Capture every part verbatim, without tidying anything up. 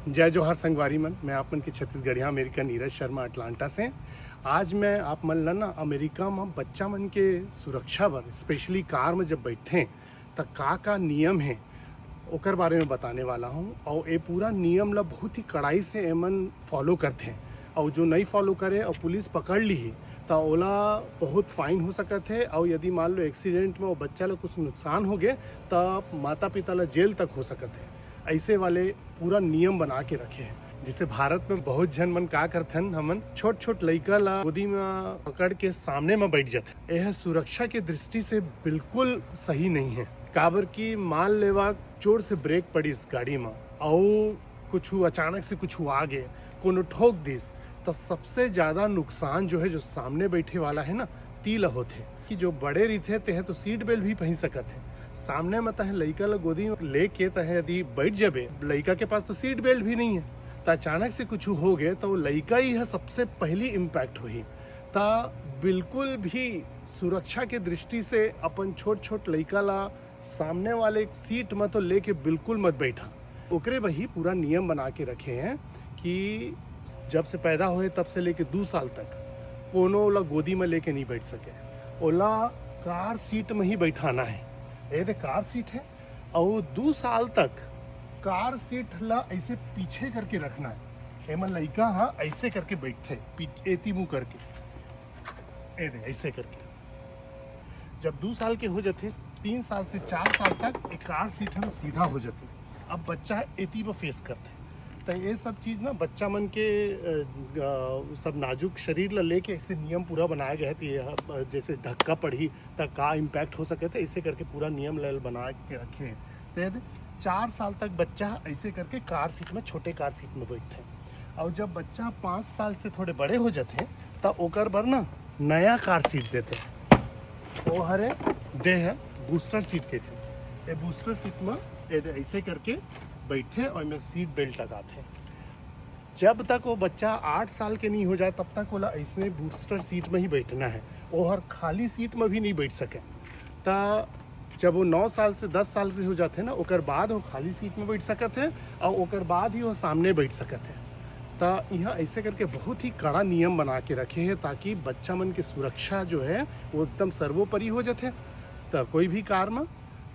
जय जोहार संगवारी मन, मैं आप मन के छत्तीसगढ़िया अमेरिकन नीरज शर्मा अटलांटा से। आज मैं आप मन ला ना अमेरिका म बच्चा मन के सुरक्षा बर, स्पेशली कार म जब बैठथे त का का नियम हे ओकर बारे में बताने वाला हूँ। और ये पूरा नियम ला बहुत ही कड़ाई से एमन फॉलो करथे, और जो नहीं फॉलो करे और पुलिस पकड़ ली त ओला बहुत फाइन हो सकत हे, और यदि मान लो एक्सीडेंट में वो बच्चा ला कुछ नुकसान हो गए त माता पिता ला जेल तक हो सकत हे। ऐसे वाले पूरा नियम बना के रखे हैं। जैसे भारत में बहुत झन मन का करथन, हमन छोट छोट लइका ला गोदी में पकड़ के सामने में बैठ जाथे। यह सुरक्षा के दृष्टि से बिल्कुल सही नहीं है। काबर कि मान लेवा जोर से ब्रेक पड़िस गाड़ी में, अउ कुछ अचानक से कुछ आ गए, कोनो ठोक दिस, तो सबसे ज्यादा नुकसान जो है, जो सामने बैठे वाला है ना, ती ला होथे। कि जो बड़े रहिथे, तेहे तो सीट बेल्ट भी पहिन सकत हे। सामने में तहे लइका ला गोदी में लेके तहे यदि बैठ जाबे, लइका के पास तो सीट बेल्ट भी नहीं है, त अचानक से कुछ हो गए तो लइका ही है सबसे पहली इम्पैक्ट होही। त बिल्कुल भी सुरक्षा के दृष्टि से अपन छोट छोट लइका ला सामने वाले सीट में तो लेके बिल्कुल मत बैठा। ओकरे बर ही पूरा नियम बना के रखे हैं कि जब से पैदा होए तब से लेके दू साल तक कोनो ला गोदी में लेके नहीं बैठ सके, ओला कार सीट में ही बैठाना है। ये दे कार सीट है, और दू साल तक कार सीट ला ऐसे पीछे करके रखना है। एमन लइका हा ऐसे करके बैठथे, पीछ-, एती मुंह करके, ए दे, ऐसे करके। जब दू साल के हो जाथे, तीन साल से चार साल तक एक कार सीट हम सीधा हो जाथे। अब बच्चा एती बर फेस करथे, तो ये सब चीज़ ना बच्चा मन के अ, अ, सब नाजुक शरीर ला लेके ऐसे नियम पूरा बनाए गए हैं। तो ये ह-, जैसे धक्का पड़ही त का इम्पैक्ट हो सके, तो ऐसे करके पूरा नियम ला बना के रखे हैं। तो ये दे, चार साल तक बच्चा ऐसे करके कार सीट में, छोटे कार सीट में बैठथे। और जब बच्चा पाँच साल से थोड़े बड़े हो जाथे, त ओकर बर ना नया कार सीट देथे। वो हरे दे है बूस्टर सीट के थे। ये बूस्टर सीट में ये दे ऐसे करके बैठे और मैं सीट बेल्ट लगाथे। जब तक वो बच्चा आठ साल के नहीं हो जाए, तब तक ओला ऐसने बूस्टर सीट में ही बैठना है। वो हर खाली सीट में भी नहीं बैठ सके। त जब वो नौ साल से दस साल के हो जाथे ना, ओकर बाद वो खाली सीट में बैठ सकत है और ओकर बाद ही वो सामने बैठ सकत है। त यहाँ ऐसे करके बहुत ही कड़ा नियम बना के रखे हैं, ताकि बच्चा मन के सुरक्षा जो है, वो एकदम सर्वोपरि हो जाथे। त कोई भी कार में,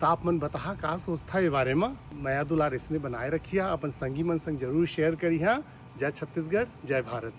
त आप मन बताहा का सोचथा ये बारे में। मया दुलार इसने बनाए रखिया, अपन संगी मन संग जरूर शेयर करिहा। जय छत्तीसगढ़, जय भारत।